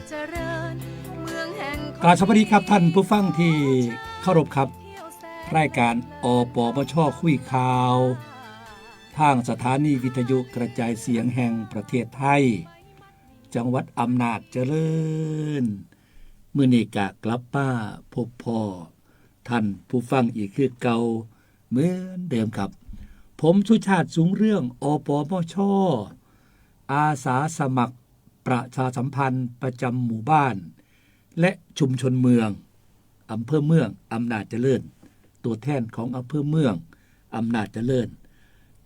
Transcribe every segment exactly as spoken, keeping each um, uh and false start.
เจริญเมืองแห่ง กราบสวัสดีครับท่านผู้ฟังที่เคารพครับ รายการ อปมช คุยข่าว ทางสถานีวิทยุกระจายเสียงแห่งประเทศไทย จังหวัดอำนาจเจริญ มื้อนี้กะกลับมาพบพ้อท่านผู้ฟังอีกคือเก่าเหมือนเดิมครับ ผมสุชาติ สูงเรื่อง อปมช อาสาสมัครประชาสัมพันธ์ประจำหมู่บ้าน และชุมชนเมือง อำเภอเมืองอำนาจเจริญ ตัวแทนของอำเภอเมืองอำนาจเจริญ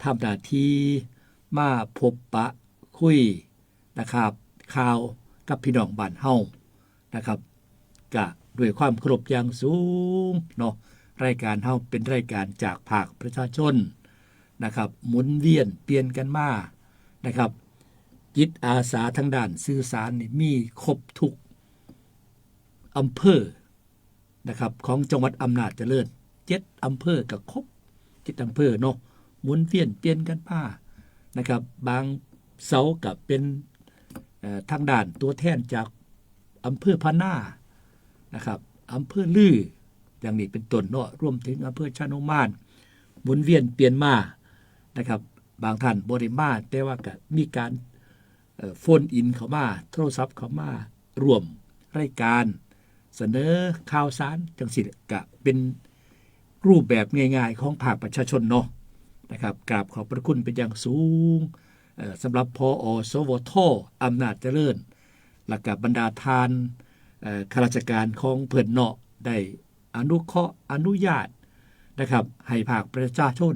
ทำหน้าที่มาพบปะคุยนะครับ ข่าวกับพี่น้องบ้านเฮานะครับ กะด้วยความเคารพอย่างสูงเนาะ รายการเฮาเป็นรายการจากภาคประชาชนนะครับ หมุนเวียนเปลี่ยนกันมานะครับ จิตอาสาทางด้านสื่อสารนี่มีครบทุกอำเภอนะครับ ของจังหวัดอำนาจเจริญ เจ็ดอำเภอก็ครบ เจ็ดอำเภอเนาะ หมุนเวียนเปลี่ยนกันมานะครับ บางเสาร์ก็เป็น เอ่อ ทางด้านตัวแทนจากอำเภอพะนานะครับ อำเภอลือ อย่างนี้เป็นต้นเนาะ รวมถึงอำเภอชานุมาน หมุนเวียนเปลี่ยนมานะครับ บางท่านบ่ได้มา แต่ว่าก็มีการ เอ่อ โฟนอินเข้ามา โทรศัพท์เข้ามาร่วมรายการ เสนอข่าวสารจังซี้ ก็เป็นรูปแบบง่ายๆของภาคประชาชนเนาะนะครับ กราบขอบพระคุณเป็นอย่างสูง เอ่อ สำหรับ ผอ.สวท. อำนาจเจริญ และก็บรรดาท่าน เอ่อ ข้าราชการของเพิ่นเนาะ ได้อนุเคราะห์อนุญาตนะครับ ให้ภาคประชาชน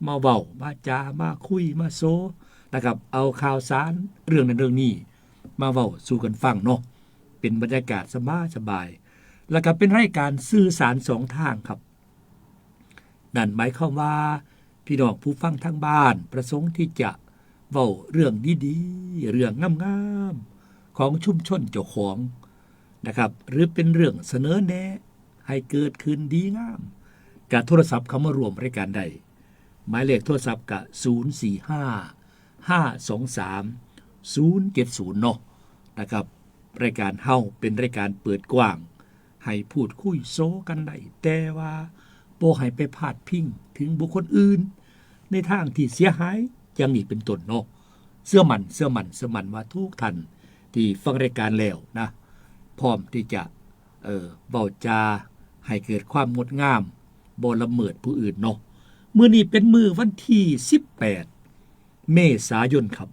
มาเว้า มาจา มาคุย มาโซนะครับ เอาข่าวสารเรื่องนั้นเรื่องนี้มาเว้าสู่กันฟังเนาะ เป็นบรรยากาศสบายๆ แล้วก็เป็นรายการสื่อสารสองทางครับ นั่นหมายความว่าพี่น้องผู้ฟังทางบ้านประสงค์ที่จะเว้าเรื่องดีๆ เรื่องงามๆ ของชุมชนเจ้าของนะครับ หรือเป็นเรื่องเสนอแนะให้เกิดขึ้นดีงาม ก็โทรศัพท์เข้ามาร่วมรายการได้ หมายเลขโทรศัพท์ก็ ศูนย์สี่ห้า ห้าสองสาม ศูนย์เจ็ดศูนย์ เนาะนะครับ รายการเฮาเป็นรายการเปิดกว้าง ให้พูดคุยโซกันได้ แต่ว่าบ่ให้ไปพาดพิงถึงบุคคลอื่น ในทางที่เสียหายอย่างนี้เป็นต้นเนาะ เชื่อมั่น เชื่อมั่น เชื่อมั่นว่าทุกท่านที่ฟังรายการแล้วนะ พร้อมที่จะ เอ่อ เว้าจาให้เกิดความงดงาม บ่ละเมิดผู้อื่นเนาะ มื้อนี้เป็นมื้อวันที่สิบแปด เมษายนครับ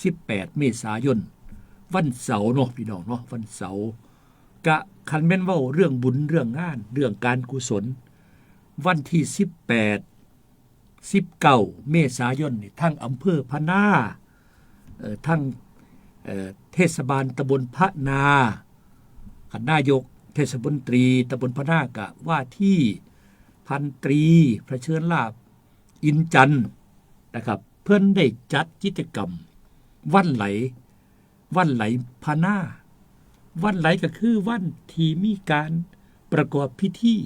สิบแปด เมษายน วันเสาร์เนาะพี่น้องเนาะ วันเสาร์ กะคันแม่นเว้าเรื่องบุญเรื่องงาน เรื่องการกุศล วันที่สิบแปด สิบเก้า เมษายนนี่ ทางอำเภอพะนา เอ่อ ทาง เอ่อ เทศบาลตำบลพะนา กับนายกเทศมนตรีตำบลพะนากะว่าที่พันตรีเผชิญลาภ อินจันทร์นะครับ เพิ่นได้จัดกิจกรรมวันไหล วันไหลพะนา วันไหลก็คือวันที่มีการประกอบพิธี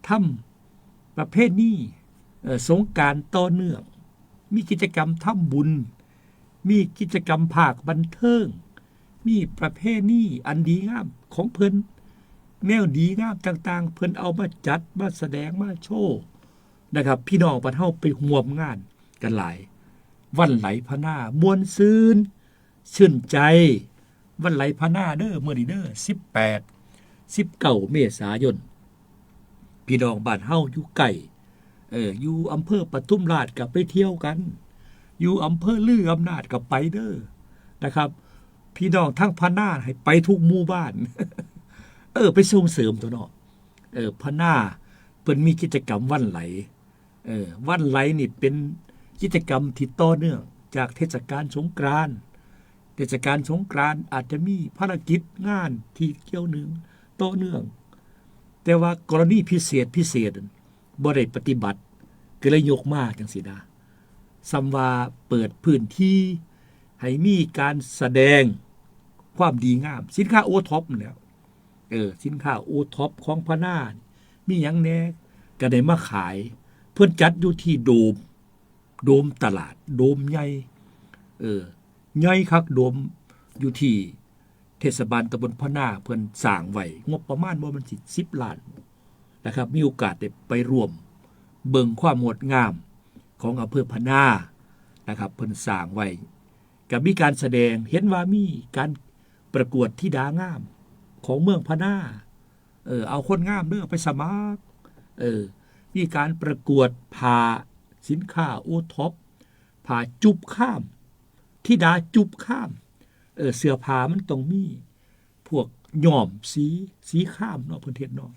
ทำประเพณี เอ่อ สงกรานต์ต่อเนื่อง มีกิจกรรมทำบุญ มีกิจกรรมภาคบันเทิง มีประเพณีอันดีงามของเพิ่น แนวดีงามต่างๆ เพิ่นเอามาจัด มาแสดง มาโชว์นะครับ พี่น้องบ้านเฮาไปร่วมงานกันหลาย วันไหลพะนา ม่วนซื่น ชื่นใจ วันไหลพะนาเด้อ มื้อนี้เด้อ สิบแปด สิบเก้า เมษายน พี่น้องบ้านเฮาอยู่ใกล้ เออ อยู่อำเภอปทุมราชก็ไปเที่ยวกัน อยู่อำเภอลืออำนาจก็ไปเด้อนะครับ พี่น้องทางพะนาให้ไปทุกหมู่บ้าน เออ ไปส่งเสริมตัวเนาะ เออ พะนาเพิ่นมีกิจกรรมวันไหล เออ วันไหลนี่เป็นกิจกรรมที่ต่อเนื่องจากเทศกาลสงกรานต์ เทศกาลสงกรานต์อาจจะมีภารกิจงานที่เกี่ยวเนื่องต่อเนื่อง แต่ว่ากรณีพิเศษพิเศษบ่ได้ปฏิบัติ ก็เลยยกมาจังซี้นะ ส่ำว่าเปิดพื้นที่ให้มีการแสดงความดีงาม สินค้าโอท็อปนั่นแหละ เออ สินค้าโอท็อปของพะนา มีหยังแหน่ ก็ได้มาขาย เพิ่นจัดอยู่ที่โดม โดมตลาด โดมใหญ่ เออ ใหญ่คัก โดมอยู่ที่ เทศบาลตำบลพะนาเพิ่นสร้างไว้ งบประมาณบ่แม่นสิสิบล้านนะครับ มีโอกาสได้ไปร่วมเบิ่งความงดงามของอำเภอพะนานะครับ เพิ่นสร้างไว้ ก็มีการแสดง เห็นว่ามีการประกวดธิดางามของเมืองพะนา เออ เอาคนงามเด้อไปสมัคร เออ มีการประกวดผ้า สินค้าโอท็อป ผ้าจุบข้าม ธิดาจุบข้าม เออ เสื้อผ้ามันต้องมี พวกย้อมสี สีข้ามเนาะ เพิ่นเฮ็ดเนาะ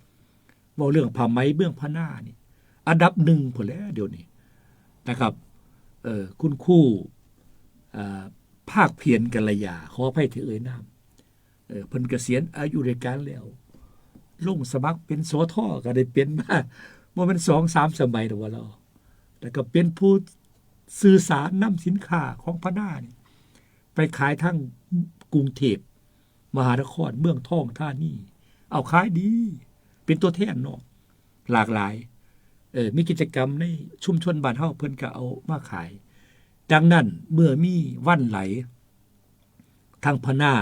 เว้าเรื่องผ้าไหมเมืองพะนานี่ อันดับหนึ่งพู้นแหล้วเดี๋ยวนี้นะครับ เออ คุณครู อ่า ภาคเพียรกัลยา ขออภัยที่เอ่ยนาม เออ เพิ่นเกษียณอายุราชการแล้ว ลงสมัครเป็น สท ก็ได้เป็นมา บ่แม่นสองสามสมัยดอกว่าลาว แล้วก็เป็นผู้สื่อสารนำสินค้าของพะนานี่ ไปขายทางกรุงเทพมหานคร เมืองทองธานี เอาขายดี เป็นตัวแทนเนาะ หลากหลาย เออ มีกิจกรรมในชุมชนบ้านเฮา เพิ่นก็เอามาขาย ดังนั้นเมื่อมีวันไหล ทางพะนา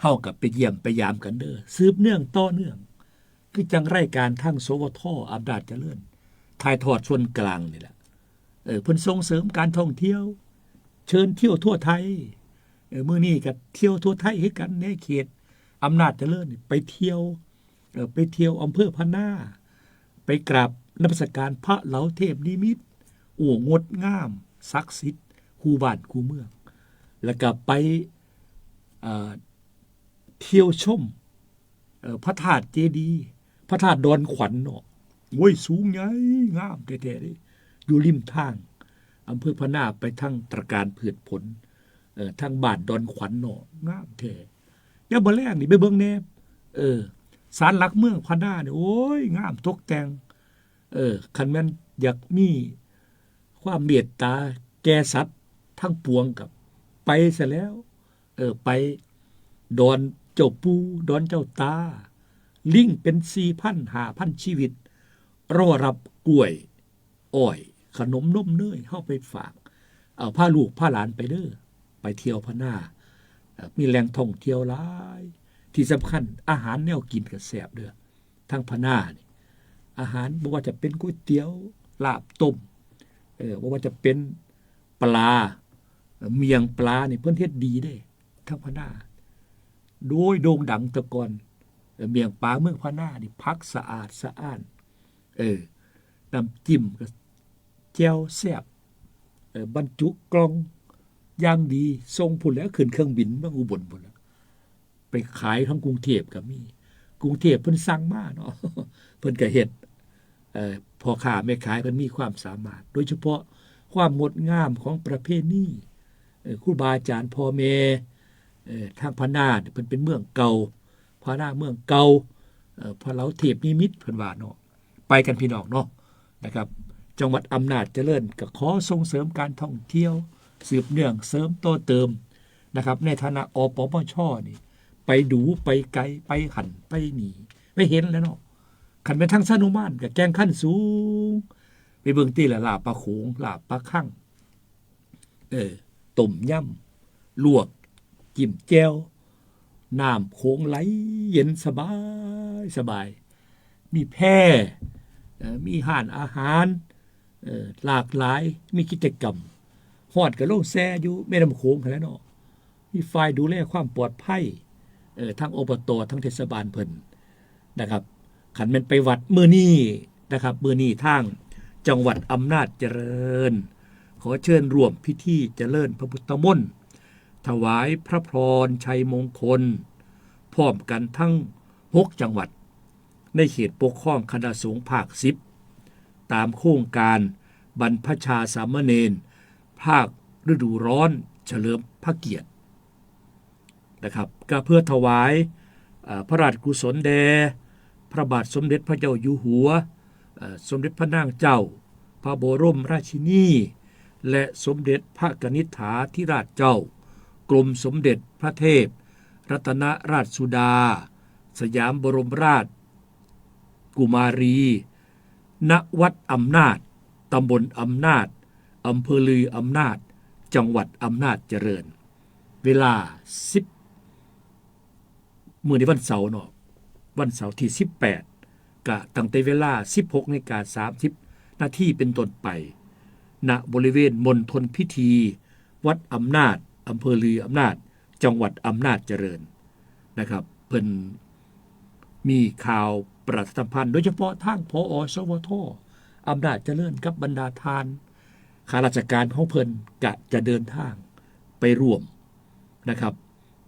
เฮาก็ไปเยี่ยมไปยามกันเด้อ สืบเนื่องต่อเนื่อง คือจั่งรายการทาง สวท อำนาจเจริญ ถ่ายทอดส่วนกลางนี่แหละ เออ เพิ่นส่งเสริมการท่องเที่ยว เชิญเที่ยวทั่วไทย เออ มื้อนี้ก็เที่ยวทั่วไทยคือกัน ในเขตอำนาจเจริญนี่ ไปเที่ยว เออ ไปเที่ยวอำเภอพะนา ไปกราบนมัสการพระเหลาเทพนิมิตร โอ้ งดงาม ศักดิ์สิทธิ์ คู่บ้านคู่เมือง แล้วก็ไป เอ่อ เที่ยวชม เอ่อ พระธาตุเจดีย์ พระธาตุดอนขวัญเนาะ โอ้ย สูงใหญ่ งามแท้ๆเด้ อยู่ริมทาง อำเภอพะนาไปทางตระการพืชผล เอ่อ ทางบ้านดอนขวัญเนาะ งามแท้ ยามมื้อแลงนี่ไปเบิ่งแหน่ เออ ศาลหลักเมืองพะนานี่ โอ้ย งามตกแต่ง เออ คันแม่นอยากมีความเมตตาแก่สัตว์ทั้งปวงก็ไปซะแล้ว เออ ไปดอนเจ้าปู่ ดอนเจ้าตา ลิงเป็นสี่พัน ห้าพันชีวิต รอรับกล้วย อ้อย ขนมนมเนย เฮาไปฝาก เอาพาลูกพาหลานไปเด้อ ไปเที่ยวพะนา เอ่อ มีแหล่งท่องเที่ยวหลาย ที่สำคัญอาหารแนวกินก็แซ่บเด้อ ทางพะนานี่ อาหารบ่ว่าจะเป็นก๋วยเตี๋ยว ลาบต้ม เออ บ่ว่าจะเป็นปลา เอ่อ เมี่ยงปลานี่เพิ่นเฮ็ดดีเด้ ทางพะนา โดยโด่งดังแต่ก่อน เอ่อ เมี่ยงปลาเมืองพะนานี่ผักสะอาดสะอ้าน เออ น้ำจิ้มก็แจ่วแซ่บ เออ บรรจุกล่องอย่างดี ส่งพู้นแหล้ว ขึ้นเครื่องบินเมืองอุบลพู้นแหล้ว ไปขายทางกรุงเทพก็มี กรุงเทพเพิ่นสั่งมาเนาะ เพิ่นก็เฮ็ด เอ่อ พ่อค้าแม่ขายเพิ่นมีความสามารถ โดยเฉพาะความงดงามของประเพณี เอ่อ ครูบาอาจารย์พ่อแม่ เอ่อ ทางพะนานี่เพิ่นเป็นเมืองเก่า พะนาเมืองเก่า เอ่อ พะเหลาเทพนิมิตรเพิ่นว่าเนาะ ไปกันพี่น้องเนาะ นะครับ จังหวัดอำนาจเจริญก็ขอส่งเสริมการท่องเที่ยว สืบเนื่องเสริมต่อเติมนะครับ ในฐานะ อปมช นี่ ไปดูไปไกล ไปหั้นไปนี่ ไปเห็นแล้วเนาะ คันแม่นทางสานุมานก็แก่งคันสูง ไปเบิ่งติล่ะ ลาบปลาโขง ลาบปลาคัง เออ ต้มยำ ลวก จิ้มแจ่ว น้ำโขงไหลเย็นสบายสบาย มีแพ เอ่อ มีร้านอาหาร เอ่อ หลากหลาย มีกิจกรรม ฮอดก็ลงแช่อยู่แม่น้ำโขงหั้นแหละเนาะ มีฝ่ายดูแลความปลอดภัย เอ่อ ทาง อบต ทางเทศบาลเพิ่นนะครับ คันแม่นไปวัดมื้อนี้นะครับ มื้อนี้ทางจังหวัดอำนาจเจริญ ขอเชิญร่วมพิธีเจริญพระพุทธมนต์ ถวายพระพรชัยมงคล พร้อมกันทั้งหกจังหวัด ในเขตปกครองคณะสงฆ์ภาคสิบ ตามโครงการบรรพชาสามเณรภาคฤดูร้อนเฉลิมพระเกียรตินะครับ ก็เพื่อถวาย เอ่อ พระราชกุศลแด่พระบาทสมเด็จพระเจ้าอยู่หัว เอ่อ สมเด็จพระนางเจ้าพระบรมราชินี และสมเด็จพระกนิษฐาธิราชเจ้า กรมสมเด็จพระเทพรัตนราชสุดา สยามบรมราชกุมารี ณ วัดอำนาจ ตำบลอำนาจ อำเภอลืออำนาจ จังหวัดอำนาจเจริญ เวลา สิบ เอ่อ มื้อนี้วันเสาร์เนาะ วันเสาร์ที่สิบแปด กะตั้งแต่เวลาสิบหกนาฬิกาสามสิบนาทีเป็นต้นไป ณ บริเวณมณฑลพิธี วัดอำนาจ อำเภอลืออำนาจ จังหวัดอำนาจเจริญนะครับ เพิ่นมีข่าวประชาสัมพันธ์ โดยเฉพาะทาง ผอ สวท อำนาจเจริญ กับบรรดาท่านข้าราชการของเพิ่นกะจะเดินทางไปร่วมนะครับ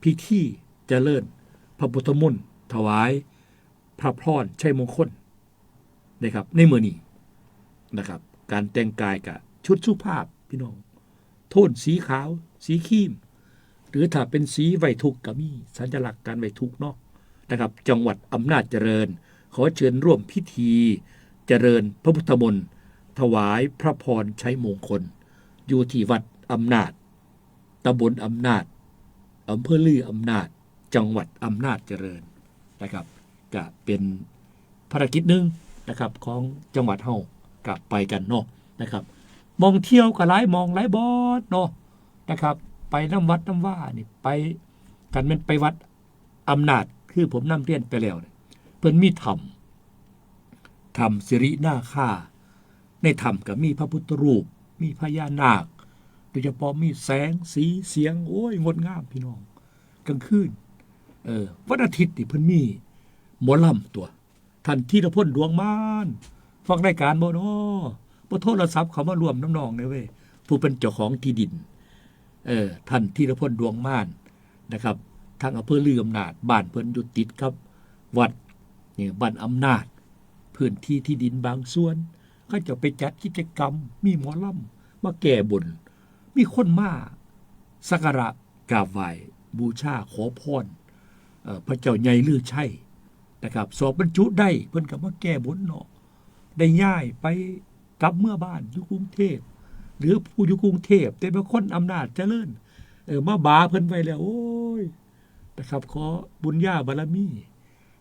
พิธีเจริญพระพุทธมนต์ ถวายพระพรชัยมงคลนะครับ ในมื้อนี้นะครับ การแต่งกายกะชุดสุภาพพี่น้อง โทนสีขาว สีครีม หรือถ้าเป็นสีไว้ทุกข์ก็มีสัญลักษณ์การไว้ทุกข์เนาะนะครับ จังหวัดอำนาจเจริญ ขอเชิญร่วมพิธีเจริญพระพุทธมนต์ ถวายพระพรชัยมงคล อยู่ที่วัดอำนาจ ตำบลอำนาจ อำเภอลืออำนาจ จังหวัดอำนาจเจริญนะครับ ก็เป็นภารกิจหนึ่งนะครับ ของจังหวัดเฮา ก็ไปกันเนาะนะครับ หม่องเที่ยวก็หลายหม่องหลายบ่อนเนาะนะครับ ไปนำวัดนำวานี่ ไป คันแม่นไปวัดอำนาจ คือผมนำเรียนไปแล้วเนี่ย เพิ่นมีถ้ำ ถ้ำสิรินาคา ในถ้ำก็มีพระพุทธรูป มีพญานาค โดยเฉพาะมีแสงสีเสียง โอ้ย งดงามพี่น้อง กลางคืน เออ วันอาทิตย์นี่เพิ่นมีหมอลำตัว ท่านธีรพล ดวงมาน ฟังรายการบ่น้อ บ่โทรศัพท์เข้ามาร่วมนำน้องแหน่เว้ย ผู้เป็นเจ้าของที่ดิน เออ ท่านธีรพล ดวงมานนะครับ ทางอำเภอลืออำนาจ บ้านเพิ่นอยู่ติดกับวัด นี่ บ้านอำนาจ พื้นที่ที่ดินบางส่วน เขาเจ้าไปจัดกิจกรรม มีหมอลำมาแก้บน มีคนมาสักการะกราบไหว้บูชาขอพร เอ่อ พระเจ้าใหญ่ฤๅชัยนะครับ สอบบรรจุได้ เพิ่นก็มาแก้บนเนาะ ได้ย้ายไปกลับเมือบ้านอยู่กรุงเทพฯ หรือผู้อยู่กรุงเทพฯ แต่บางคนอำนาจเจริญ เออ มาบาเพิ่นไว้แล้ว โอ้ย นะครับ ขอบุญญาบารมี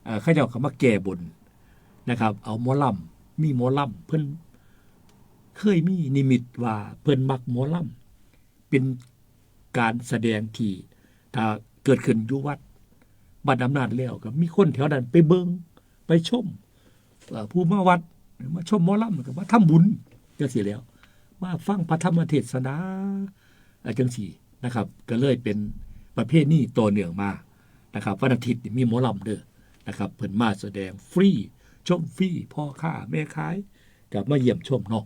เอ่อ เขาเจ้าก็มาแก้บนนะครับ เอาหมอลำ มีหมอลำ เพิ่นเคยมีนิมิตว่าเพิ่นมักหมอลำ เป็นการแสดงที่ถ้าเกิดขึ้นอยู่วัดบ้านอำนาจแล้ว ก็มีคนแถวนั้นไปเบิ่ง ไปชม เอ่อ ผู้มาวัด มาชมหมอลำ ก็มาทำบุญจังซี้แหล้ว มาฟังพระธรรมเทศนา เอ่อ จังซี้นะครับ ก็เลยเป็นประเพณีต่อเนื่องมานะครับ วันอาทิตย์นี่มีหมอลำเด้อนะครับ เพิ่นมาแสดงฟรี ชมฟรี พ่อค้าแม่ขายก็มาเยี่ยมชมเนาะ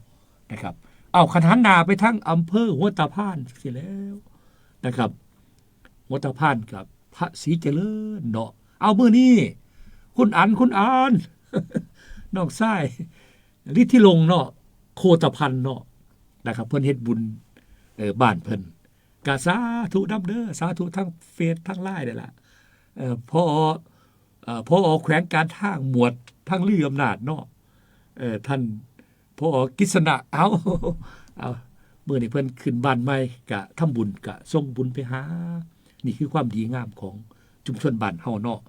นะครับ เอา คันหันหน้าไปทางอำเภอหัวตะพานจังซี้แหล้วนะครับ หัวตะพานกับพระศรีเจริญเนาะ เอา มื้อนี้ คุณอั๋น คุณอั๋น น้องชาย ฤทธิรงค์เนาะ โคตะพันเนาะนะครับ เพิ่นเฮ็ดบุญ เอ่อ บ้านเพิ่น ก็สาธุนำเด้อ สาธุทั้งเฟซทั้งไลน์นี่ล่ะ เอ่อ ผอ เอ่อ ผอ แขวงการทาง หมวดทางลืออำนาจเนาะ เอ่อ ท่าน ผอ กฤษณะ เอา เอา มื้อนี้เพิ่นขึ้นบ้านใหม่ ก็ทำบุญ ก็ส่งบุญไปหา นี่คือความดีงามของชุมชนบ้านเฮาเนาะ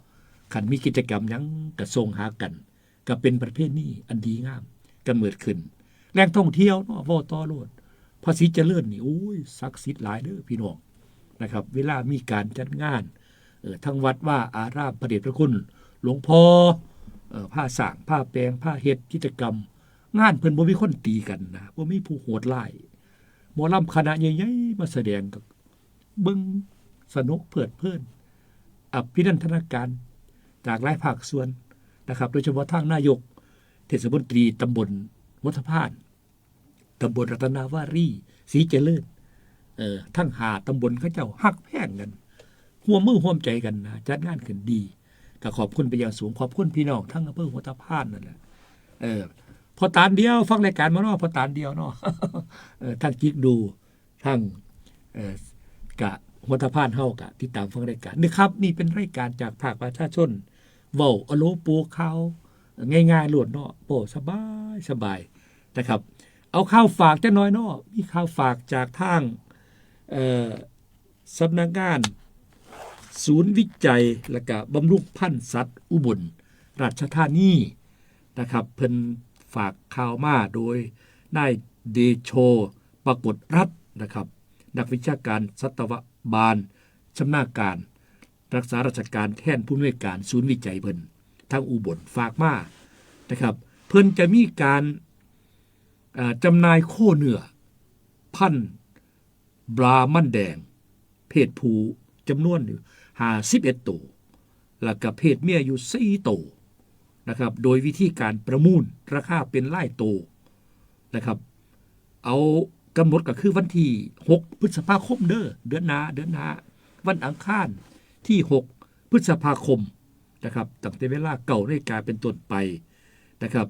คันมีกิจกรรมหยังก็ส่งหากัน ก็เป็นประเพณีอันดีงามกำเนิดขึ้น แหล่งท่องเที่ยวเนาะ เว้าต่อโลด พระศรีเจริญนี่ โอ้ย ศักดิ์สิทธิ์หลายเด้อพี่น้องนะครับ เวลามีการจัดงาน เอ่อ ทั้งวัดวาอาราม พระเดชพระคุณหลวงพ่อ เอ่อ พาสร้าง พาแปลง พาเฮ็ดกิจกรรม งานเพิ่นบ่มีคนตีกันนะ บ่มีผู้โหดร้าย หมอลำคณะใหญ่ๆ มาแสดง ก็เบิ่งสนุกเพลิดเพลิน อภินันทนาการจากหลายภาคส่วนนะครับ โดยเฉพาะทางนายกเทศมนตรีตำบลหัวตะพาน ตำบลรัตนาวารี ศรีเจริญ เอ่อ ทั้งห้าตำบลเขาเจ้าฮักแพงกัน ร่วมมือร่วมใจกันนะ จัดงานขึ้นดี ก็ขอบคุณไปอย่างสูง ขอบคุณพี่น้องทั้งอำเภอหัวตะพานนั่นแหละ เออ พ่อตาลเดียว ฟังรายการมาเนาะ พ่อตาลเดียวเนาะ เออ ทั้งจิกดู ทั้ง เอ่อ กะหัวตะพานเฮากะติดตามฟังรายการนะครับ นี่เป็นรายการจากภาคประชาชน เว้าอโลปูข่าว ง่ายๆ โลดเนาะ เว้าสบายสบายนะครับ เอาข่าวฝากจักหน่อยเนาะ มีข่าวฝากจากทาง เอ่อ สำนักงานศูนย์วิจัย และกะบำรุงพันธุ์สัตว์อุบลราชธานีนะครับ เพิ่นฝากข่าวมาโดยนายเดโช ปรากฏรัตน์นะครับ นักวิชาการสัตวบาลชำนาญการ รักษาราชการแทนผู้อำนวยการศูนย์วิจัยเพิ่นทางอุบลฝากมานะครับ เพิ่นจะมีการ อ่า จำหน่ายโคเนื้อพันธุ์บราหมันแดง เพศผู้จำนวนอยู่ห้าสิบเอ็ดตัว แล้วก็เพศเมียอยู่สี่ตัวนะครับ โดยวิธีการประมูลราคาเป็นรายตัวนะครับ เอากำหนดก็คือวันที่หกพฤษภาคมเด้อ เดือนหน้า เดือนหน้า วันอังคารที่หกพฤษภาคมนะครับ ตั้งแต่เวลาเก้านาฬิกาเป็นต้นไปนะครับ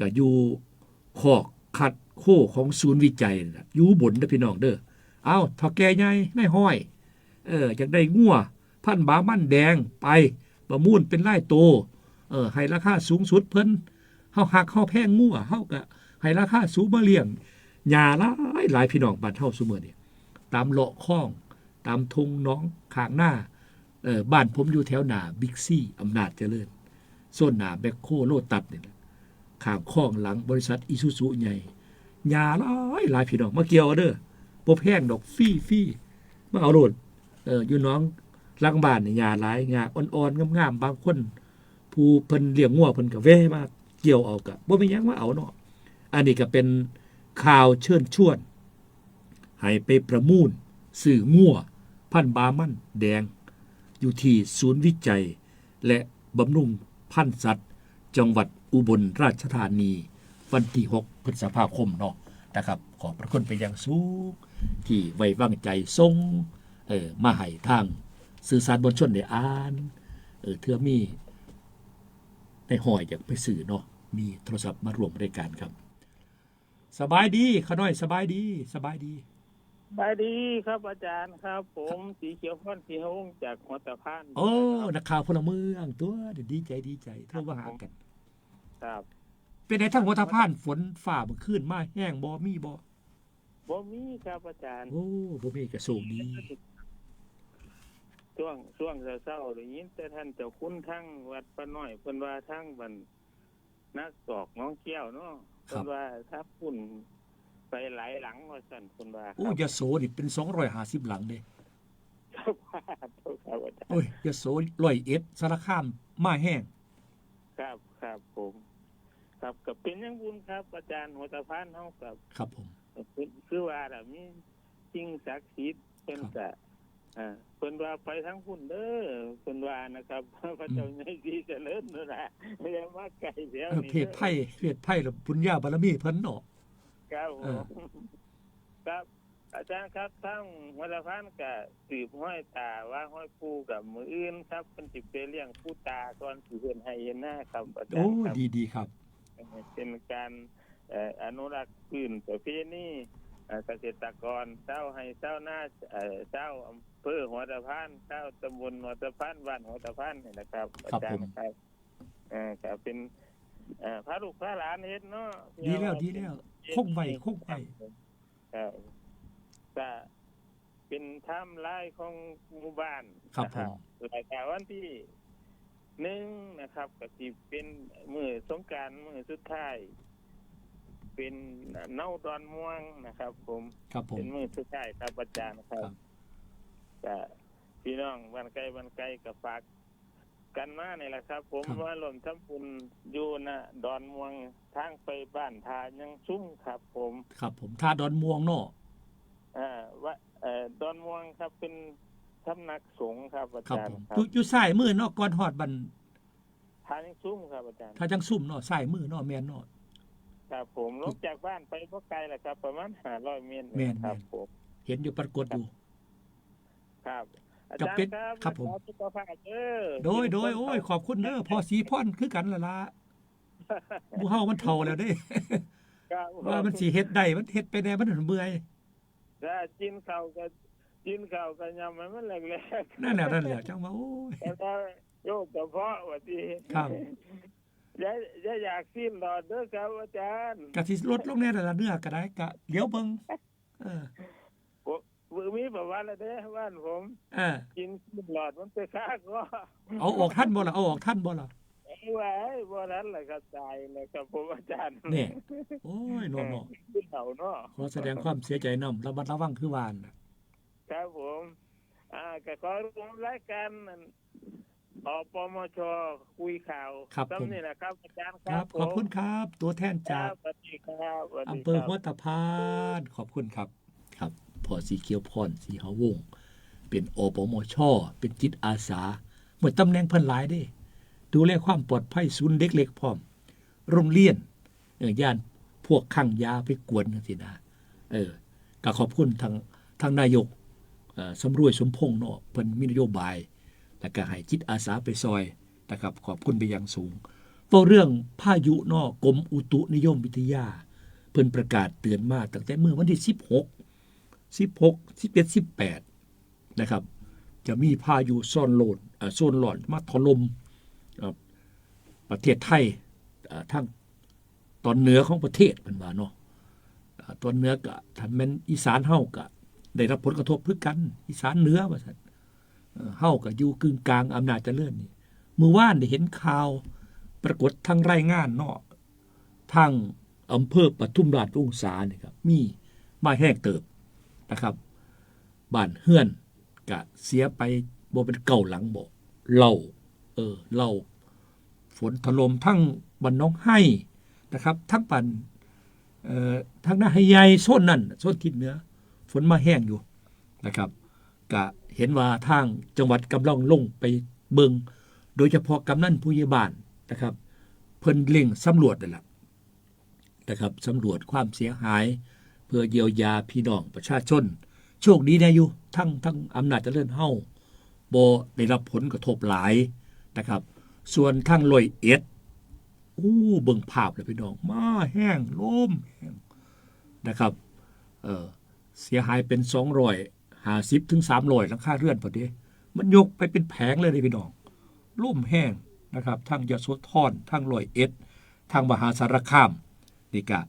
ก็อยู่คอกคัดโคของศูนย์วิจัยนั่นล่ะ อยู่อุบลเด้อพี่น้องเด้อ เอา เฒ่าแก่ใหญ่นายฮ้อย เออ อยากได้งัวพันธุ์บราหมันแดง ไปประมูลเป็นรายตัว เออ ให้ราคาสูงสุด เพิ่น เฮาฮักเฮาแพงงัว เฮาก็ให้ราคาสูงมาเลี้ยง หญ้าหลายหลายพี่น้องบ้านเฮาซุมื้อนี้ ตามเลาะคลอง ตามทุ่งหนองข้างนา เออ บ้านผมอยู่แถวหน้าบิ๊กซีอำนาจเจริญ โซนหน้าแมคโครโลตัสนี่แหละ ข้างคลองหลังบริษัทอีซูซุใหญ่ หญ้าหลายหลายพี่น้อง มาเกี่ยวเอาเด้อ บ่แพงดอก ฟรี ฟรี มาเอาโลด เออ อยู่หนองหลังบ้านนี่หญ้าหลาย หญ้าอ่อนๆ งามๆ บางคน ผู้เพิ่นเลี้ยงงัวเพิ่นก็แวะมาเกี่ยวเอา ก็บ่มีหยัง มาเอาเนาะ อันนี้ก็เป็นข่าวเชิญชวน ให้ไปประมูลซื้องัวพันธุ์บราหมันแดง อยู่ที่ศูนย์วิจัยและบำรุงพันธุ์สัตว์จังหวัดอุบลราชธานี วันที่หกพฤษภาคมเนาะนะครับ ขอบพระคุณเป็นอย่างสูง ที่ไว้วางใจส่ง เอ่อ มาให้ทางสื่อสารมวลชนได้อ่าน เอ่อ เทื่อมีนายฮ้อยอยากไปซื้อเนาะ มีโทรศัพท์มาร่วมรายการครับ สบายดี ข้าน้อย สบายดี สบายดี สบายดีครับอาจารย์ครับ ผม ครับ สีเขียวพรศรีหวงศ์จากหัวตะพาน โอ้ นะครับ นักข่าวพลเมืองตัว ดีใจ ดีใจ โทรมาหากัน ครับผม ครับ เป็นไงทางหัวตะพาน ฝนฟ้าเมื่อคืนมาแฮงบ่ มีบ่ บ่มีครับอาจารย์ โอ้ บ่มีก็โชคดี ช่วง ช่วงเช้าๆ ได้ยินแต่ท่านเจ้าคุณทางวัดป่าน้อย เพิ่นว่าทางบ้านนาศอกหนองแก้วเนาะ ครับ เพิ่นว่าทางพุ้นไปหลายหลังว่าซั่น เพิ่นว่า โอ้ ครับ ยโสนี่เป็นสองร้อยห้าสิบหลังเด้ ครับ ครับอาจารย์ โอ้ย ยโส ร้อยเอ็ด สารคามมาแฮง ครับ ครับผม ครับ ก็เป็นหยังบุญครับอาจารย์ หัวตะพานเฮาก็ ครับผม คือ คือว่าล่ะ มีสิ่งศักดิ์สิทธิ์เพิ่น ครับ ก็ อ่า เพิ่นว่าไปทางพุ้นเด้อ เพิ่นว่านะครับ พระเจ้า อืม ใหญ่ศรีเจริญนั่นล่ะ อย่ามาใกล้แถว เออ นี้ เพศ เด้อ ไพร่ เพศไพร่ละบุญญาบารมีเพิ่นเนาะ ครับผม เออ ครับ อาจารย์ครับ ทางหัวตะพานก็สืบฮอยตาว่าฮอยปู่กับมื้ออื่นครับ เพิ่นสิไปเลี้ยงปู่ตาก่อนสิเฮ็ดไร่เฮ็ดนาครับอาจารย์ครับ โอ้ ดี ดีครับ เป็นการ เอ่อ อนุรักษ์พื้นประเพณี เอ่อ เกษตรกร ชาวไร่ชาวนา เอ่อ ชาวอำเภอหัวตะพาน ชาวตำบลหัวตะพาน บ้านหัวตะพานนี่นะครับ ครับ อาจารย์ ผม ครับ เอ่อ ก็เป็น เอ่อ พาลูกพาหลานเฮ็ดเนาะ ดีแล้ว เที่ยว ดีแล้ว คงไว้ คงไว้ ครับผม ครับ ก็เป็นไทม์ไลน์ของหมู่บ้าน ครับ นะครับผม แล้วก็วันที่หนึ่งนะครับ ก็สิเป็นมื้อสงกรานต์มื้อสุดท้าย เป็นเนาดอนม่วงนะครับผม ครับผม เป็นมื้อสุดท้ายครับอาจารย์ครับ ครับ ก็พี่น้องบ้านไกลบ้านไกลก็ฝากกันมานี่แหละครับผม ครับ มาร่วมทำบุญอยู่ณดอนม่วง ทางไปบ้านท่ายังซุ่มครับผม ครับผม ท่าดอนม่วงเนาะ อ่า ว่า เอ่อ ดอนม่วงครับ เป็นสำนักสงฆ์ครับอาจารย์ ครับผม ครับ อยู่ อยู่ซ้ายมือเนาะ ก่อนฮอดบ้าน ท่ายังซุ่มครับอาจารย์ ท่ายังซุ่มเนาะ ซ้ายมือเนาะ แม่นเนาะ ครับผม ลงจากบ้านไปบ่ไกลล่ะครับ ประมาณห้าร้อยเมตร แม่น ครับ แม่น ผม เห็นอยู่ปรากฏอยู่ ครับ อาจารย์ครับ ครับผม รักษาสุขภาพเด้อ โดย โดย โอ้ย ขอบคุณเด้อ พ่อศรีพรคือกันล่ะล่ะ หมู่เฮามันเฒ่าแล้วเด้ ครับผม ว่ามันสิเฮ็ดได้ มันเฮ็ดไปแน่ มันเมื่อย ถ้ากินข้าวก็ กินข้าวก็ยำให้มันแหลกๆ นั่นแหละ นั่นแหละ จังว่า โอ้ย แต่ว่าโรคกระเพาะว่าติ ครับ อย่า อย่าอยากสิ้นหลอดเด้อครับอาจารย์ กะสิลดลงแน่ล่ะ เนื้อก็ได้ กะเดี๋ยวเบิ่ง เออ ผม มีประวัติแล้วเด้บ้านผม เออ กินสิ้นหลอดมันไปคาคอ เอาออกทันบ่ล่ะ เอาออกทันบ่ล่ะ ไอ้ไว้บ่ทันล่ะครับ ตายแล้วครับผมอาจารย์ นี่ โอ้ย เนาะ เนาะ ผู้เฒ่าเนาะ ขอแสดงความเสียใจนำ ระมัดระวังคือว่านั่นน่ะ ครับผม อ่า ก็ขอรวมรายการนั่น อปมช คุยข่าว ครับผม ซ้ำนี่แหละครับ อาจารย์ ครับ ขอบคุณครับ ตัวแทนจาก สวัสดีครับ สวัสดีครับ อำเภอหัวตะพาน ขอบคุณครับ ครับ พ่อสีเขียวพร สีหาวงศ์ เป็น อปมช เป็นจิตอาสา เมื่อตำแหน่งเพิ่นหลายเด้ ดูแลความปลอดภัยศูนย์เด็กเล็กพร้อม โรงเรียน เออ ย่านพวกคลั่งยาไปกวนจังซี้นะ เออ ก็ขอบคุณทาง ทางนายก เอ่อ สำรวยสมพงษ์เนาะ เพิ่นมีนโยบาย แล้วก็ให้จิตอาสาไปซอยนะครับ ขอบคุณไปอย่างสูง เว้าเรื่องพายุเนาะ กรมอุตุนิยมวิทยา เพิ่นประกาศเตือนมาตั้งแต่เมื่อวันที่สิบหก สิบหก สิบเจ็ด สิบแปด นะครับ จะมีพายุโซนโลน เอ่อ โซนร้อนมาถล่ม เอ่อ ประเทศไทย เอ่อ ทางตอนเหนือของประเทศ เพิ่นว่าเนาะ เอ่อ ตอนเหนือก็ ถ้าแม่นอีสานเฮาก็ได้รับผลกระทบคือกัน อีสานเหนือว่าซั่น เอ่อ เฮาก็อยู่กึ่งกลางอำนาจเจริญนี่ มื้อวานได้เห็นข่าว ปรากฏทางรายงานเนาะ ทางอำเภอปทุมราชวงศานี่ครับ มีมาแฮงเติบนะครับ บ้านเฮือนก็เสียไปบ่เป็นเก้าหลังบ่ เล่า เออ เล่า ฝนถล่มทั้งบ้านหนองไฮนะครับ ทั้งบ้าน เอ่อ ทางนาไฮใหญ่ โซนนั่น โซนทิศเหนือ ฝนมาแฮงอยู่นะครับ ก็เห็นว่าทางจังหวัดกำลังลงไปเบิ่ง โดยเฉพาะกำนันผู้ใหญ่บ้านนะครับ เพิ่นเร่งสำรวจนั่นล่ะนะครับ สำรวจความเสียหาย เพื่อเยียวยาพี่น้องประชาชน โชคดีแน่อยู่ ทั้ง ทั้งอำนาจเจริญเฮา บ่ได้รับผลกระทบหลายนะครับ ส่วนทางร้อยเอ็ด อู้ เบิ่งภาพแล้วพี่น้อง มาแฮง ลมแฮงนะครับ เอ่อ เสียหายเป็น สองร้อยห้าสิบ ถึง สามร้อย หลังคาเรือนพอดี มันยกไปเป็นแผงเลยเด้พี่น้อง ลมแฮงนะครับ ทางยโสธร ทางร้อยเอ็ด ทางมหาสารคาม นี่ก็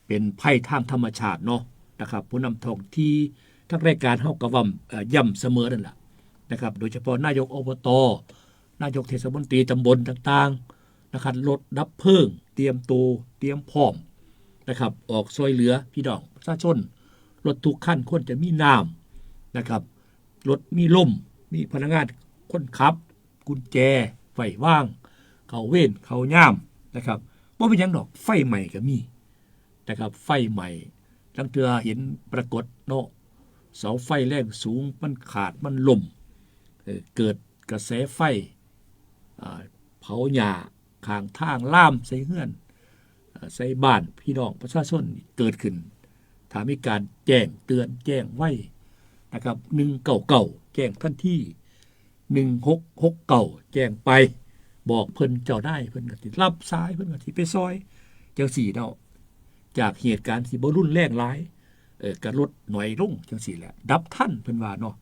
เป็นภัยทางธรรมชาติเนาะนะครับ ผู้นำท้องที่ ทางรายการเฮาก็เว้า เอ่อ ย้ำเสมอนั่นล่ะนะครับ โดยเฉพาะนายก อบต. นายกเทศมนตรีตำบลต่างๆนะครับ รถดับเพลิง เตรียมตัว เตรียมพร้อมนะครับ ออกซอยเหลือพี่น้องประชาชน รถทุกคันควรจะมีน้ำนะครับ รถมีลม มีพนักงานคนขับ กุญแจไว้วาง เข้าเวรเข้ายามนะครับ บ่เป็นหยังดอก ไฟไหม้ก็มีนะครับ ไฟไหม้ ลางเทื่อเห็นปรากฏเนาะ เสาไฟแรงสูง มันขาด มันล้ม เอ่อ เกิดกระแสไฟ อ่า เผาหญ้าข้างทาง ลามใส่เฮือน อ่า ใส่บ้านพี่น้องประชาชน เกิดขึ้น ถ้ามีการแจ้งเตือน แจ้งไวนะครับ หนึ่งเก้าเก้า แจ้งทันที หนึ่งหกหกเก้า แจ้งไป บอกเพิ่น เจ้านายเพิ่นก็สิรับสาย เพิ่นก็สิไปซอย จังซี้เนาะ จากเหตุการณ์ที่บ่รุนแรงหลาย เอ่อ ก็ลดน้อยลงจังซี้แหละ ดับทัน เพิ่นว่าเนาะ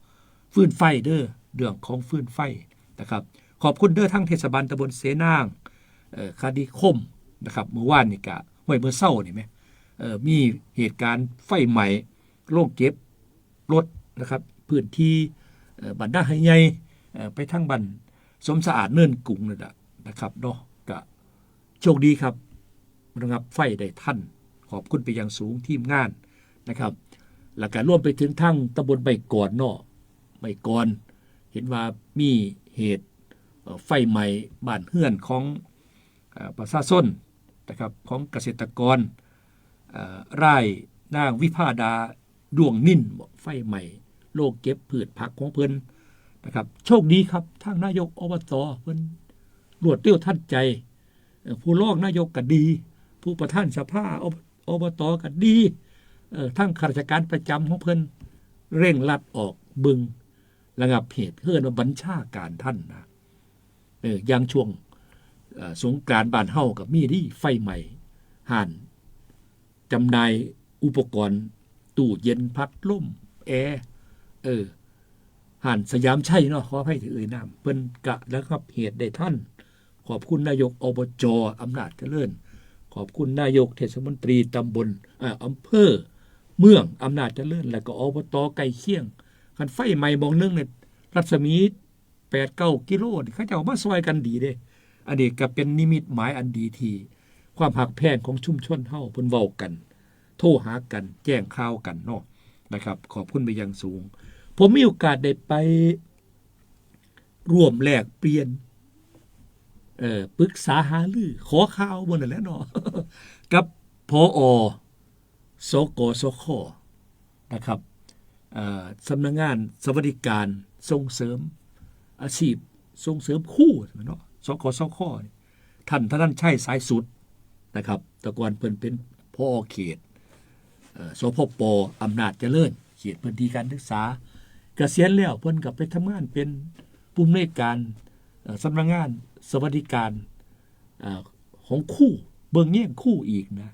ฟืนไฟเด้อ เรื่องของฟืนไฟนะครับ ขอบคุณเด้อ ทางเทศบาลตำบลเสนาง เอ่อ คดีคมนะครับ เมื่อวานนี่ก็ ห้วย เมื่อเช้านี่แหม เอ่อ มีเหตุการณ์ไฟไหม้โรงเก็บรถนะครับ พื้นที่ เอ่อ บ้านนาไฮใหญ่ เอ่อ ไปทางบ้านสมสะอาด เนินกุงนั่นแหละนะครับเนาะ ก็โชคดีครับ ระงับไฟได้ทัน ขอบคุณไปอย่างสูงทีมงานนะครับ แล้วก็รวมไปถึงทางตำบลไม้กอนเนาะ ไม้กอน เห็นว่ามีเหตุ เอ่อ ไฟไหม้บ้านเฮือนของ เอ่อ ประชาชนนะครับ ของเกษตรกร เอ่อ รายนางวิภาดา ดวงนิน บ่ ไฟไหม้โรงเก็บพืชผักของเพิ่นนะครับ โชคดีครับ ทางนายก อบต. เพิ่นรวดเร็วทันใจ เอ่อ ผู้รองนายกก็ดี ผู้ประธานสภา อบ อบต. ก็ดี เอ่อ ทางข้าราชการประจำของเพิ่นเร่งรัดออกเบิ่งระงับเหตุ เอิ้นว่าบัญชาการทันนะ เออ อย่างช่วง เอ่อ สงกรานต์บ้านเฮาก็มีเด้ ไฟไหม้ร้านจำหน่ายอุปกรณ์ ตู้เย็น พัดลม แอร์ เออ ร้านสยามชัยเนาะ ขออภัยที่เอ่ยนาม เพิ่นก็ระงับเหตุได้ทัน ขอบคุณนายก อบจ. อำนาจเจริญ ขอบคุณนายกเทศมนตรีตำบล เอ่อ อำเภอเมืองอำนาจเจริญ แล้วก็ อบต. ใกล้เคียง คันไฟไหม้หม่องหนึ่งเนี่ย รัศมีแปดเก้ากิโลนี่ เขาเจ้ามาซอยกันดีเด้ อันนี้ก็เป็นนิมิตหมายอันดีที่ความฮักแพงของชุมชนเฮา เพิ่นเว้ากัน โทรหากัน แจ้งข่าวกันเนาะนะครับ ขอบคุณไปอย่างสูง ผมมีโอกาสได้ไปร่วมแลกเปลี่ยน เอ่อ ปรึกษาหารือ ขอข่าวบนนั่นแหละเนาะ กับ ผอ สกสค นะครับ เอ่อ สำนักงานสวัสดิการส่งเสริมอาชีพ ส่งเสริมครูเนาะ สกสค นี่ ท่านธนัญชัย สายสุด นะครับ แต่ก่อนเพิ่นเป็น ผอ เขต เอ่อ สพป อำนาจเจริญ เขตพื้นที่การศึกษา เกษียณแล้วเพิ่นก็ไปทำงานเป็นผู้อำนวยการ เอ่อ สำนักงานสวัสดิการ เอ่อ ของครู เบิ่งแยงครูอีกนะ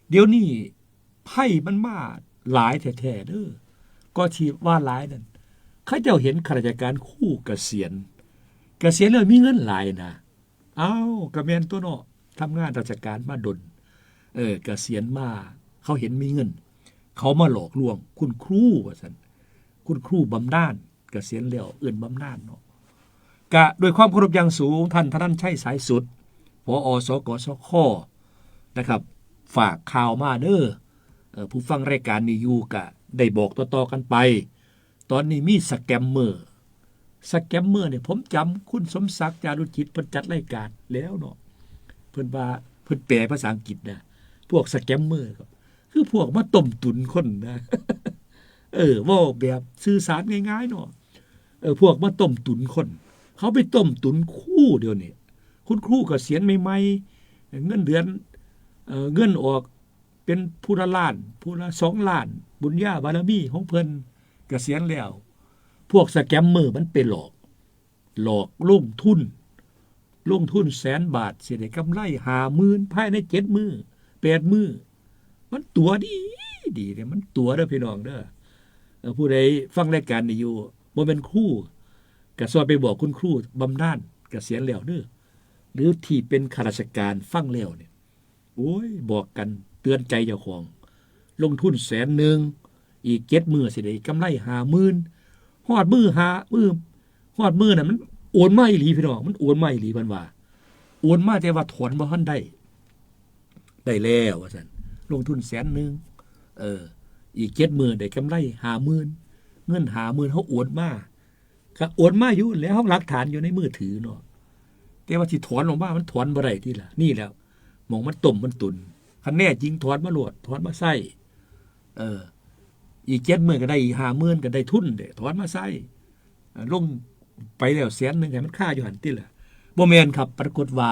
เดี๋ยวนี้ภัยมันมาหลายแท้ๆเด้อ ก็ที่ว่าหลายนั่น เขาเจ้าเห็นข้าราชการครูเกษียณ เกษียณแล้วมีเงินหลายนะ อ้าว ก็แม่นตัวเนาะ ทำงานราชการมาดน เออ เกษียณมา เขาเห็นมีเงิน เขามาหลอกลวงคุณครูว่าซั่น คุณครูบำนาญ เกษียณแล้วเอิ้นบำนาญเนาะ กะด้วยความเคารพอย่างสูง ท่านธนัญชัย สายสุด ผอ สกสค นะครับ ฝากข่าวมาเด้อ เอ่อ ผู้ฟังรายการนี้อยู่กะได้บอกต่อๆกันไป ตอนนี้มีสแกมเมอร์ สแกมเมอร์เนี่ย ผมจำคุณสมศักดิ์ จารุจิต เพิ่นจัดรายการแล้วเนาะ เพิ่นว่า เพิ่นแปลภาษาอังกฤษนะ พวกสแกมเมอร์ก็คือพวกมาต้มตุ๋นคนนะ เออ เว้าแบบสื่อสารง่ายๆเนาะ เออ พวกมาต้มตุ๋นคน เขาไปต้มตุ๋นครูเดี๋ยวนี้ คุณครูเกษียณใหม่ๆ เงินเดือน เอ่อ เงินออกเป็นผู้ละล้าน ผู้ละสองล้าน บุญญาบารมีของเพิ่น เกษียณแล้ว พวกสแกมเมอร์มันไปหลอก หลอกลงทุน ลงทุนแสนบาท สิได้กำไรห้าหมื่น ภายในเจ็ดมื้อ แปดมื้อ มันตั๋วดี ดีเนี่ย มันตั๋วเด้อพี่น้องเด้อ เออ ผู้ใดฟังรายการนี้อยู่ บ่แม่นครู ก็ซอยไปบอกคุณครูบำนาญเกษียณแล้วเด้อ หรือที่เป็นข้าราชการฟังแล้วเนี่ย โอ้ย บอกกันเตือนใจเจ้าของ ลงทุนแสนหนึ่ง อีกเจ็ดมื้อสิได้กำไรห้าหมื่น ฮอดมื้อห้ามื้อ ฮอดมื้อน่ะมันโอนมาอีหลีพี่น้อง มันโอนมาอีหลีเพิ่นว่า โอนมาแต่ว่าถอนบ่ทันได้ ได้แล้วว่าซั่น ลงทุนแสนหนึ่ง เออ อีกเจ็ดมื้อได้กำไรห้าหมื่น เงินห้าหมื่นเฮาโอนมา ก็โอนมาอยู่แล้ว เฮาหลักฐานอยู่ในมือถือเนาะ แต่ว่าสิถอนออกมา มันถอนบ่ได้ติล่ะ นี่แหละ หม่องมันต้มมันตุ๋น คันแน่จริงถอนมาโลด ถอนมาใช้ เออ อีกเจ็ดมื้อก็ได้อีกห้าหมื่น ก็ได้ทุนเด้ ถอนมาใช้ เอ่อ ลงไปแล้วแสนหนึ่ง ให้มันคาอยู่หั่นติล่ะ บ่แม่นครับ ปรากฏว่า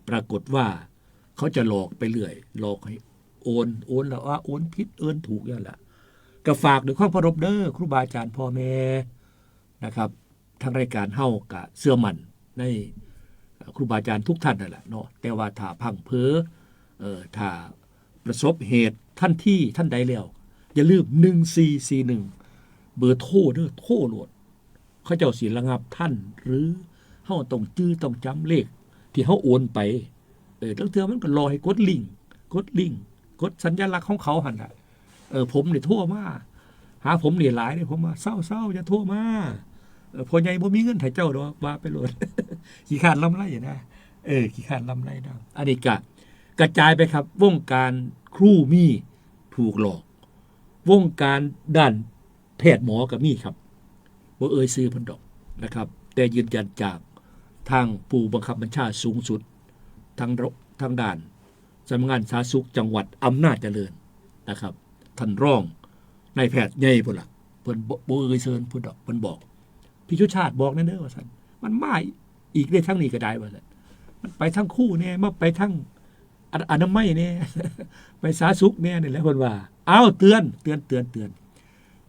ปรากฏว่า เขาจะหลอกไปเรื่อย หลอกให้โอน โอนแล้วว่าโอนผิด โอนถูกนั่นแหละ ก็ฝากด้วยความเคารพเด้อ ครูบาอาจารย์พ่อแม่นะครับ ทางรายการเฮาก็เชื่อมั่นใน เอ่อ ครูบาอาจารย์ทุกท่านนั่นแหละเนาะ แต่ว่าถ้าพลั้งเผลอ เอ่อ ถ้าประสบเหตุทันทีทันใดแล้ว อย่าลืม หนึ่งสี่สี่หนึ่ง เบอร์โทรเด้อ โทรโลด เขาเจ้าสิระงับทัน หรือเฮาต้องจื่อต้องจำเลขที่เฮาโอนไป เออ ลางเทื่อมันก็หลอกให้กดลิงก์ กดลิงก์ กดสัญลักษณ์ของเขาหั่นน่ะ เออ ผมนี่โทรมา หาผมนี่หลายเด้ ผมว่า "เซาๆ อย่าโทรมา เออ พ่อใหญ่บ่มีเงินให้เจ้าดอก ว่าไปโลด" ขี้คร้านลำไรนะ เออ ขี้คร้านลำไรนะ อันนี้ก็กระจายไปครับ วงการครูมีถูกหลอก วงการด้านแพทย์หมอก็มีครับ บ่เอ่ยชื่อเพิ่นดอกนะครับ แต่ยืนยันจากทางผู้บังคับบัญชาสูงสุด ทางระ ทางด้านสำนักงานสาธารณสุขจังหวัดอำนาจเจริญนะครับ ท่านรองนายแพทย์ใหญ่พุ้นล่ะ เพิ่นบ่ บ่เอ่ยเชิญพุ้นดอก เพิ่นบอก "พี่สุชาติบอกแหน่เด้อ" ว่าซั่น "มันมาอีกเด้ ทางนี้ก็ได้" ว่าซั่น "มันไปทางครูแหน่ มาไปทาง อ- อนามัยแหน่ ไปสาธารณสุขแหน่" นี่แหละเพิ่นว่า อ้าว เตือน เตือน เตือน เตือน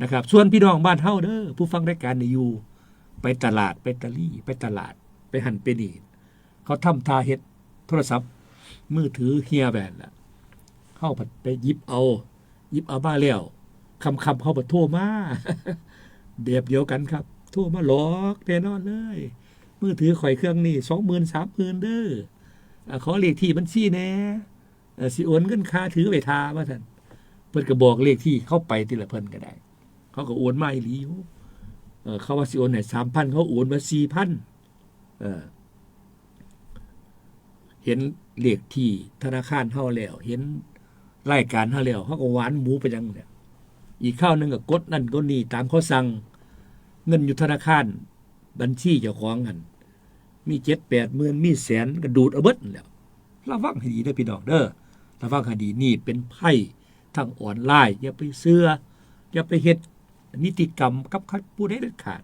นะครับ ส่วนพี่น้องบ้านเฮาเด้อ ผู้ฟังรายการนี่อยู่ ไปตลาด ไปตะลี่ ไปตลาด ไปหั่นไปนี่ เขาทำท่าเฮ็ดโทรศัพท์มือถือเหี่ยแหว่นล่ะ เฮาผัดไปหยิบเอา หยิบเอามาแล้ว ค่ำๆ เขาผัดโทรมา แบบเดียวกันครับ โทรมาหลอกแน่นอนเลย "มือถือข่อยเครื่องนี้ สองหมื่น สามหมื่น เด้อ อ่า ขอเลขที่บัญชีแหน่ เอ่อ สิโอนเงินค่าถือไปท่า" ว่าซั่น เพิ่นก็บอกเลขที่เขาไปติล่ะ เพิ่นก็ได้ เขาก็โอนมาอีหลีอยู่ เอ่อ เขาว่าสิโอนให้ สามพัน เขาโอนมา สี่พัน เอ่อ เห็นเลขที่ธนาคารเฮาแล้ว เห็นรายการเฮาแล้ว เฮาก็หวานหมูไปจังเนี่ย อีกคราวหนึ่งก็กดนั่นกดนี่ตามเขาสั่ง เงินอยู่ธนาคาร บัญชีเจ้าของหั่น มีเจ็ดแปดหมื่น มีแสน ก็ดูดเอาเบิดนั่นแหล้ว ระวังให้ดีเด้อพี่น้องเด้อ ระวังให้ดี นี่เป็นภัยทางออนไลน์ อย่าไปเชื่อ อย่าไปเฮ็ดนิติกรรมกับผู้ใดเด็ดขาด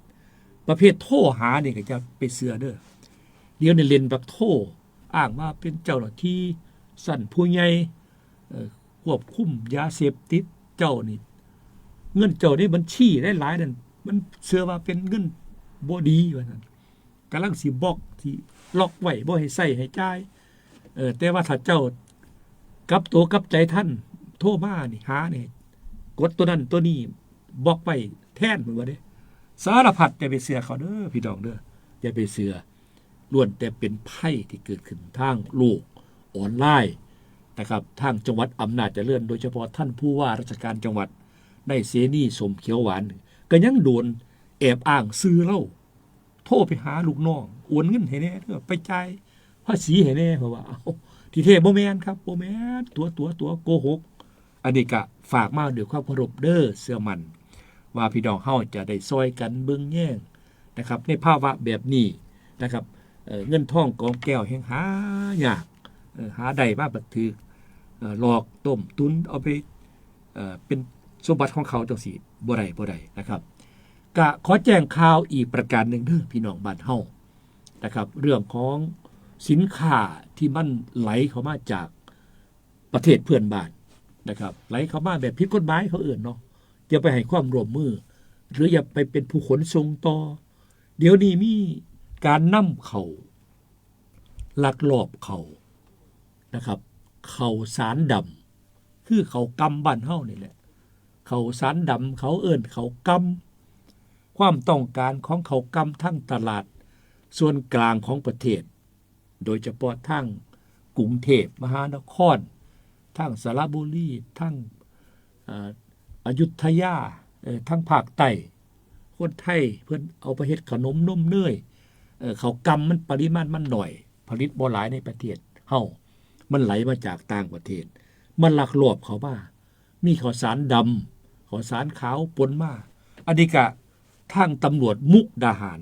ประเภทโทรหานี่ก็อย่าไปเชื่อเด้อ เดี๋ยวนี้เล่นแบบโทร อ้างว่าเป็นเจ้าหน้าที่ชั้นผู้ใหญ่ เอ่อ ควบคุมยาเสพติด เจ้านี่ เงินเจ้าในบัญชีหลายๆนั่น มันเชื่อว่าเป็นเงินบ่ดีว่าซั่น กำลังสิบล็อก สิล็อกไว้ บ่ให้ใช้ให้จ่าย เออ แต่ว่าถ้าเจ้ากลับตัวกลับใจทัน โทรมานี่ หานี่ กดตัวนั้นตัวนี้ บล็อกไว้แทน เพิ่นว่าเด้ สารพัด อย่าไปเชื่อเขาเด้อ พี่น้องเด้อ อย่าไปเชื่อ ล้วนแต่เป็นภัยที่เกิดขึ้นทางโลกออนไลน์นะครับ ทางจังหวัดอำนาจเจริญ โดยเฉพาะท่านผู้ว่าราชการจังหวัด นายเสนี สมเขียวหวาน ก็ยังโดนแอบอ้างชื่อลาว โทรไปหาลูกน้อง โอนเงินให้แหน่เด้อ ไปจ่ายภาษีให้แหน่ เพราะว่า เอ้า ที่แท้บ่แม่นครับ บ่แม่น ตั๋ว ตั๋ว ตั๋ว โกหก อันนี้ก็ฝากมาด้วยความเคารพเด้อ เชื่อมั่นว่าพี่น้องเฮาจะได้ซ่อยกันเบิ่งแยงนะครับ ในภาวะแบบนี้นะครับ เอ่อ เงินทองกองแก้วแฮ่งหายาก เอ่อ หาได้มาบัดถืก เอ่อ หลอกต้มตุนเอาไป เอ่อ เป็นสมบัติของเขาจังซี้ บ่ได้ บ่ได้นะครับ ก็ขอแจ้งข่าวอีกประการหนึ่งเด้อพี่น้องบ้านเฮานะครับ เรื่องของสินค้าที่มันไหลเข้ามาจากประเทศเพื่อนบ้านนะครับ ไหลเข้ามาแบบผิดกฎหมายเขาเอิ้นเนาะ อย่าไปให้ความร่วมมือ หรืออย่าไปเป็นผู้ขนส่งต่อ เดี๋ยวนี้มีการนำเข้า ลักลอบเข้านะครับ เข้าสารดำ คือเข้ากำบ้านเฮานี่แหละ เข้าสารดำ เขาเอิ้นเข้ากำ ความต้องการของเข้ากำทั้งตลาดส่วนกลางของประเทศ โดยเฉพาะทั้งกรุงเทพมหานคร ทั้งสระบุรี ทั้ง เอ่อ อยุธยา เอ่อ ทั้งภาคใต้ คนไทยเพิ่นเอาไปเฮ็ดขนมนมเนย เอ่อ เข้ากำมันปริมาณมันน้อย ผลิตบ่หลายในประเทศเฮา มันไหลมาจากต่างประเทศ มันลักลอบเข้ามา มีข้าวสารดำ ข้าวสารขาวปนมา อันนี้ก็ทางตำรวจมุกดาหาร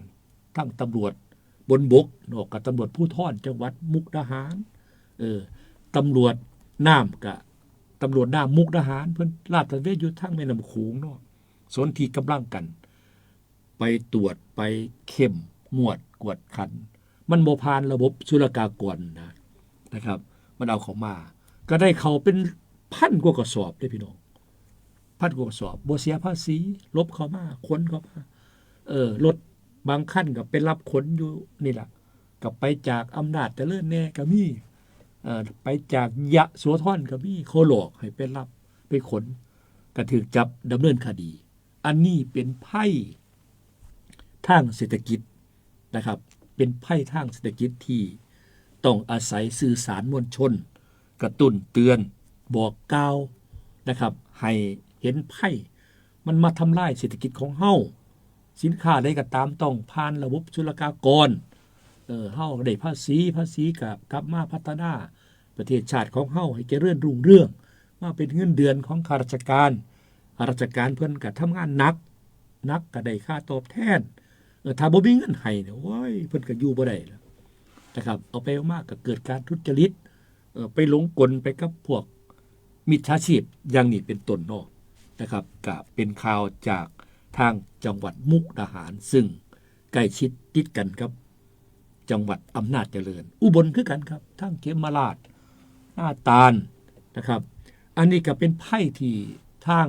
ทางตำรวจบนบกเนาะ กับตำรวจภูธรจังหวัดมุกดาหาร เออ ตำรวจน้ำกะ ตำรวจน้ำมุกดาหาร เพิ่นลาดตระเวนอยู่ทางแม่น้ำโขงเนาะ สนธิกำลังกัน ไปตรวจ ไปเข้มงวดกวดขัน มันบ่ผ่านระบบศุลกากรนะ นะครับ มันเอาเข้ามา ก็ได้เข้าเป็นพันกว่ากระสอบเด้พี่น้อง พันกว่ากระสอบ บ่เสียภาษี หลบเข้ามา ขนเข้ามา เออ รถบางคันก็ไปรับขนอยู่นี่ล่ะ ก็ไปจากอำนาจเจริญแหน่ก็มี เอ่อ ไปจากยโสธรก็มี เขาหลอกให้ไปรับ ไปขน ก็ถูกจับดำเนินคดี อันนี้เป็นภัยทางเศรษฐกิจนะครับ เป็นภัยทางเศรษฐกิจที่ต้องอาศัยสื่อสารมวลชน กระตุ้นเตือน บอกกล่าวนะครับ ให้เห็นภัย มันมาทำลายเศรษฐกิจของเฮา สินค้าใดก็ตามต้องผ่านระบบศุลกากร เออ เฮาได้ภาษี ภาษีก็กลับมาพัฒนาประเทศชาติของเฮาให้เจริญรุ่งเรือง มาเป็นเงินเดือนของข้าราชการ ข้าราชการเพิ่นก็ทำงานหนัก หนักก็ได้ค่าตอบแทน เออ ถ้าบ่มีเงินให้เนี่ย โอ้ย เพิ่นก็อยู่บ่ได้แล้วนะครับ เอาไปเอามาก็เกิดการทุจริต เอ่อ ไปหลงกลไปกับพวกมิจฉาชีพอย่างนี้เป็นต้นเนาะนะครับ ก็เป็นข่าวจากทางจังหวัดมุกดาหาร ซึ่งใกล้ชิดติดกันกับจังหวัดอำนาจเจริญ อุบลคือกันครับ ทั้งเขมราฐ นาตาลนะครับ อันนี้ก็เป็นภัยที่ทาง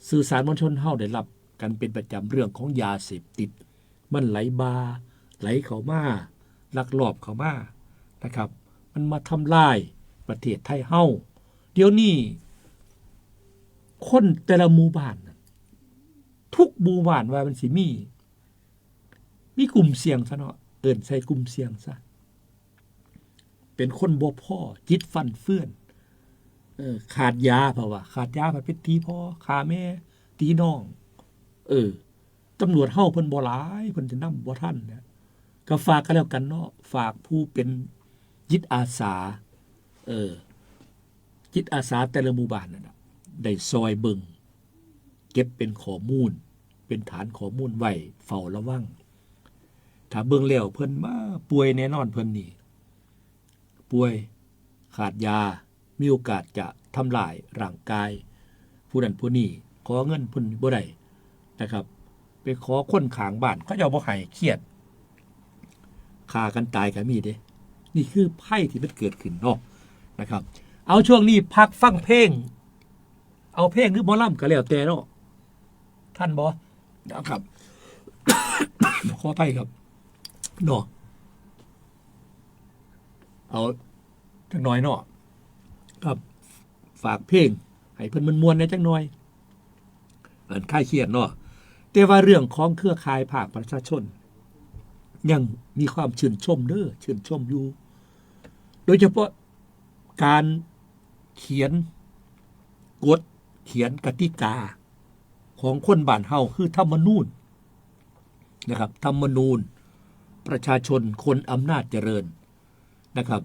สื่อสารมวลชนเฮาได้รับกันเป็นประจำ เรื่องของยาเสพติด มันไหลบ่า ไหลเข้ามา ลักลอบเข้ามานะครับ มันมาทำลายประเทศไทยเฮา เดี๋ยวนี้คนแต่ละหมู่บ้านน่ะ ทุกหมู่บ้านว่ามันสิมี มีกลุ่มเสี่ยงซะเนาะ เอิ้นใส่กลุ่มเสี่ยงซะ เป็นคนบ่พอ จิตฟั่นเฟือน เออ ขาดยา เพราะว่าขาดยา มันเป็นตีพ่อ ฆ่าแม่ ตีน้อง เออ ตำรวจเฮาเพิ่นบ่หลาย เพิ่นจะนำบ่ทันเนี่ย ก็ฝากกันแล้วกันเนาะ ฝากผู้เป็นจิตอาสา เออ จิตอาสาแต่ละหมู่บ้านนั่นน่ะ ได้ซอยเบิ่ง เก็บเป็นข้อมูล เป็นฐานข้อมูลไว้เฝ้าระวัง ถ้าเบิ่งแล้วเพิ่นมาป่วยแน่นอน เพิ่นนี่ป่วยขาดยา มีโอกาสจะทำลายร่างกาย ผู้นั้นผู้นี้ขอเงินเพิ่นบ่ได้นะครับ ไปขอคนข้างบ้านเขาเจ้าบ่ให้ เครียด ฆ่ากันตายก็มีเด้ นี่คือภัยที่มันเกิดขึ้นเนาะนะครับ เอาช่วงนี้พักฟังเพลง เอาเพลงหรือหมอลำก็แล้วแต่เนาะ ทันบ่นะครับ ขออภัยครับเนาะ เอาจักหน่อยเนาะครับ ฝากเพลงให้เพิ่นม่วนๆแหน่จักหน่อย อันคลายเครียดเนาะ แต่ว่าเรื่องของเครือข่ายภาคประชาชน ยังมีความชื่นชมเด้อ ชื่นชมอยู่ โดยเฉพาะการเขียนกฎ เขียนกติกาของคนบ้านเฮา คือธรรมนูญนะครับ ธรรมนูญประชาชนคนอำนาจเจริญนะครับ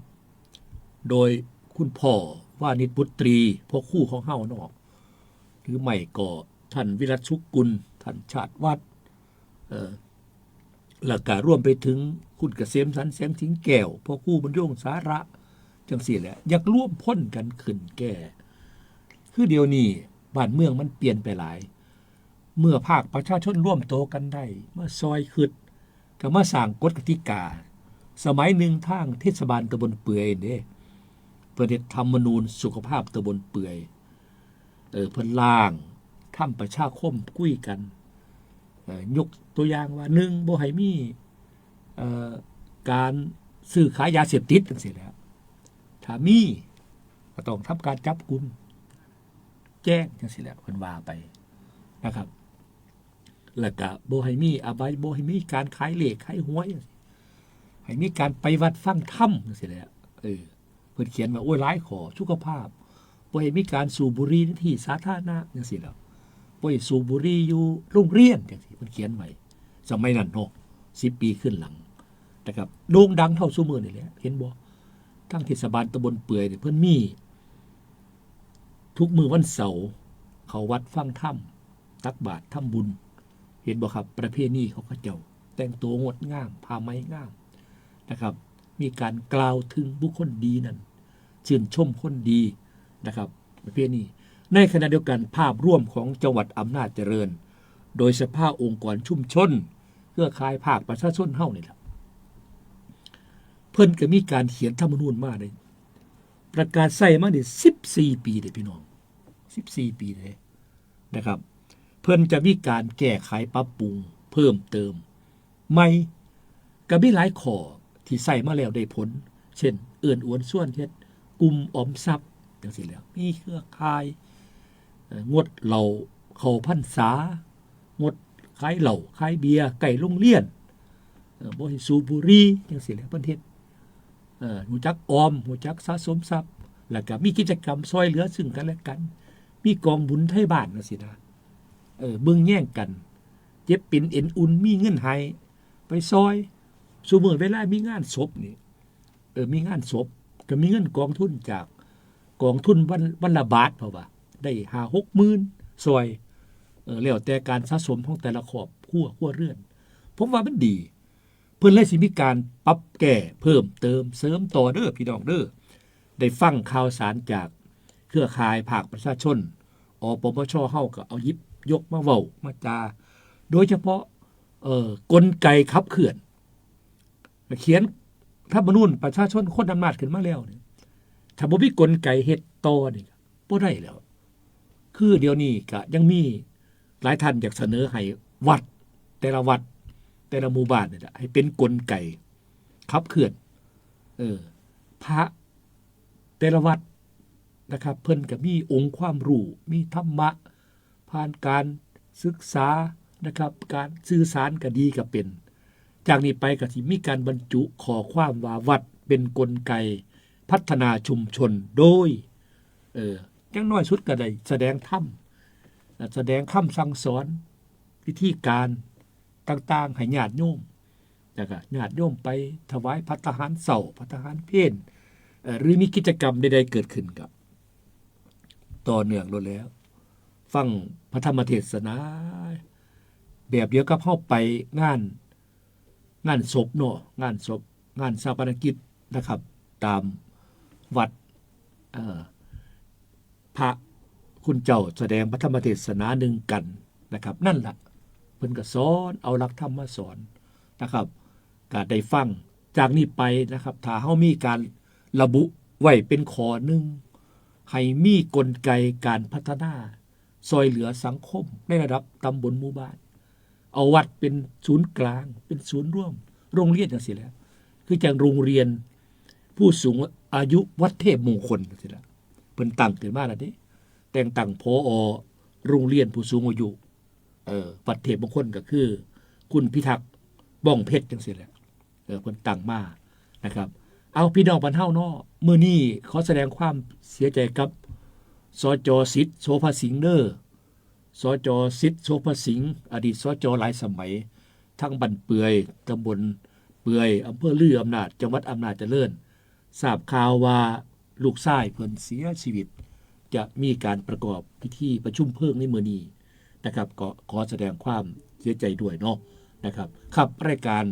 โดยคุณพ่อวานิชบุตรี พ่อครูของเฮาเนาะ หรือไม่ก็ท่านวิรัตสุขกุล ท่านชาติวัฒน์ เอ่อ แล้วก็รวมไปถึงคุณเกษมสันต์ แสงสิงแก้ว พ่อครูบรรยงสาระ จังซี้แหละ อยากรวมพลกันขึ้นแก้ คือเดี๋ยวนี้บ้านเมืองมันเปลี่ยนไปหลาย เมื่อภาคประชาชนรวมตัวกันได้ มาซอยคิด ก็มาสร้างกฎกติกา สมัยหนึ่งทางเทศบาลตำบลเปื่อยเด้ เพิ่นเฮ็ดธรรมนูญสุขภาพตำบลเปื่อย เออ เพิ่นร่างทำประชาคมคุยกัน เอ่อ ยกตัวอย่างว่า หนึ่ง บ่ให้มี เอ่อ การซื้อขายยาเสพติดจังซี้แหละ ถ้ามีก็ต้องทำการจับกุม แจ้งจังซี้แหละ เพิ่นว่าไปนะครับ แล้วก็บ่ให้มีอบาย บ่ให้มีการขายเลขขายหวยจังซี้ ให้มีการไปวัดฟังธรรมจังซี้แหละ เออ เพิ่นเขียนว่า โอ้ย หลายข้อ สุขภาพ บ่ให้มีการสูบบุหรี่ในที่สาธารณะจังซี้แหละ บ่ให้สูบบุหรี่อยู่โรงเรียนจังซี้ เพิ่นเขียนไว้ สมัยนั้นเนาะ สิบปีขึ้นหลังนะครับ โด่งดังเท่าซุมื้อนี่แหละ เห็นบ่ ทางเทศบาลตำบลเปื่อยเนี่ย เพิ่นมีทุกมื้อวันเสาร์ เข้าวัดฟังธรรม ตักบาตร ทำบุญ เห็นบ่ครับ ประเพณีของเขาเจ้า แต่งตัวงดงาม ผ้าไหมงามนะครับ มีการกล่าวถึงบุคคลดีนั้น ชื่นชมคนดีนะครับ ประเพณี ในขณะเดียวกัน ภาพรวมของจังหวัดอำนาจเจริญ โดยสภาองค์กรชุมชน เครือข่ายภาคประชาชนเฮานี่แหละ เพิ่นก็มีการเขียนธรรมนูญมาได้ ประกาศใช้มาได้สิบสี่ปีเด้พี่น้อง สิบสี่ปีเด้นะครับ เพิ่นจะมีการแก้ไขปรับปรุงเพิ่มเติมใหม่ ก็มีหลายข้อที่ใช้มาแล้วได้ผล เช่น เอิ้นอวนชวนเฮ็ดกลุ่มออมทรัพย์จังซี้แหละ มีเครือข่าย เอ่อ งดเหล้าเข้าพรรษา งดขายเหล้าขายเบียร์ใกล้โรงเรียน เอ่อ บ่ให้สูบบุหรี่จังซี้แหละ เพิ่นเฮ็ด เอ่อ รู้จักออม รู้จักสะสมทรัพย์ แล้วก็มีกิจกรรมซอยเหลือซึ่งกันและกัน มีกองบุญไทบ้านจังซี้นะ เออ เบิ่งแยงกัน เจ็บเป็นเอ็นอุ่น มีเงินให้ ไปซอย ซุมื้อเวลามีงานศพนี่ เออ มีงานศพ ก็มีเงินกองทุนจากกองทุนวัน วันละบาท เพราะว่าได้ห้าหกหมื่น ซอย เออ แล้วแต่การสะสมของแต่ละครอบครัว ครัวเรือน ผมว่ามันดี เพิ่นเลยสิมีการปรับแก้เพิ่มเติมเสริมต่อเด้อพี่น้องเด้อ ได้ฟังข่าวสารจากเครือข่ายภาคประชาชน อปปช เฮาก็เอาหยิบยกมาเว้ามาจา โดยเฉพาะ เอ่อ กลไกขับเคลื่อน เขียนธรรมนูญประชาชนคนอำนาจขึ้นมาแล้วนี่ ถ้าบ่มีกลไกเฮ็ดต่อนี่ บ่ได้แล้ว คือเดี๋ยวนี้ก็ยังมีหลายท่านอยากเสนอให้วัด แต่ละวัด แต่ละหมู่บ้านนี่แหละ ให้เป็นกลไกขับเคลื่อน เออ พระแต่ละวัดนะครับ เพิ่นก็มีองค์ความรู้ มีธรรมะ ผ่านการศึกษานะครับ การสื่อสารก็ดีก็เป็น จากนี้ไปก็สิมีการบรรจุข้อความว่าวัดเป็นกลไกพัฒนาชุมชนโดย เออ อย่างน้อยสุดก็ได้แสดงธรรม แสดงคำสั่งสอน วิธีการต่างๆ ให้ญาติโยม แล้วก็ญาติโยมไปถวายภัตตาหารเช้า ภัตตาหารเพล เอ่อ หรือมีกิจกรรมใดๆ เกิดขึ้นก็ต่อเนื่องโลดแหล้ว ฟังพระธรรมเทศนา แบบเดียวกับเฮาไปงาน งานศพเนาะ งานศพ งานฌาปนกิจนะครับ ตามวัด เอ่อ พระคุณเจ้าแสดงพระธรรมเทศนาหนึ่งกันนะครับ นั่นละ เพิ่นก็สอนเอาหลักธรรมมาสอนนะครับ ก็ได้ฟังจากนี้ไปนะครับ ถ้าเฮามีการระบุไว้เป็นข้อหนึ่ง ให้มีกลไกการพัฒนาซอยเหลือสังคมในระดับตำบลหมู่บ้าน เอาวัดเป็นศูนย์กลาง เป็นศูนย์รวม โรงเรียนจังซี้แหละ คือจั่งโรงเรียนผู้สูงอายุวัดเทพมงคลจังซี้แหละ เพิ่นตั้งขึ้นมาแล้วเด้ แต่งตั้ง ผอ โรงเรียนผู้สูงอายุ เอ่อ วัดเทพมงคลก็คือ คุณพิทักษ์บ้องเพชรจังซี้แหละ เออ เพิ่นตั้งมานะครับ เอาพี่น้องบ้านเฮาเนาะ มื้อนี้ขอแสดงความเสียใจกับ สจ.สิทธิ์ โสภาสิงห์เด้อ สจ.สิทธิ์ โสภาสิงห์ อดีต สจ.หลายสมัย ทั้งบ้านเปื่อย ตำบลเปื่อย อำเภอลืออำนาจ จังหวัดอำนาจเจริญ ทราบข่าวว่าลูกชายเพิ่นเสียชีวิต จะมีการประกอบพิธีประชุมเพลิงในมื้อนี้นะครับ ก็ขอแสดงความเสียใจด้วยเนาะนะครับ ครับ รายการ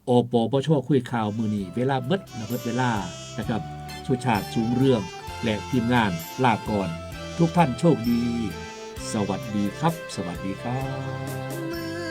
อปปช คุยข่าวมื้อนี้ เวลาเบิดนะ เบิดเวลานะครับ สุชาติ สูงเรือง และทีมงานลาก่อน ทุกท่านโชคดี สวัสดีครับ สวัสดีครับ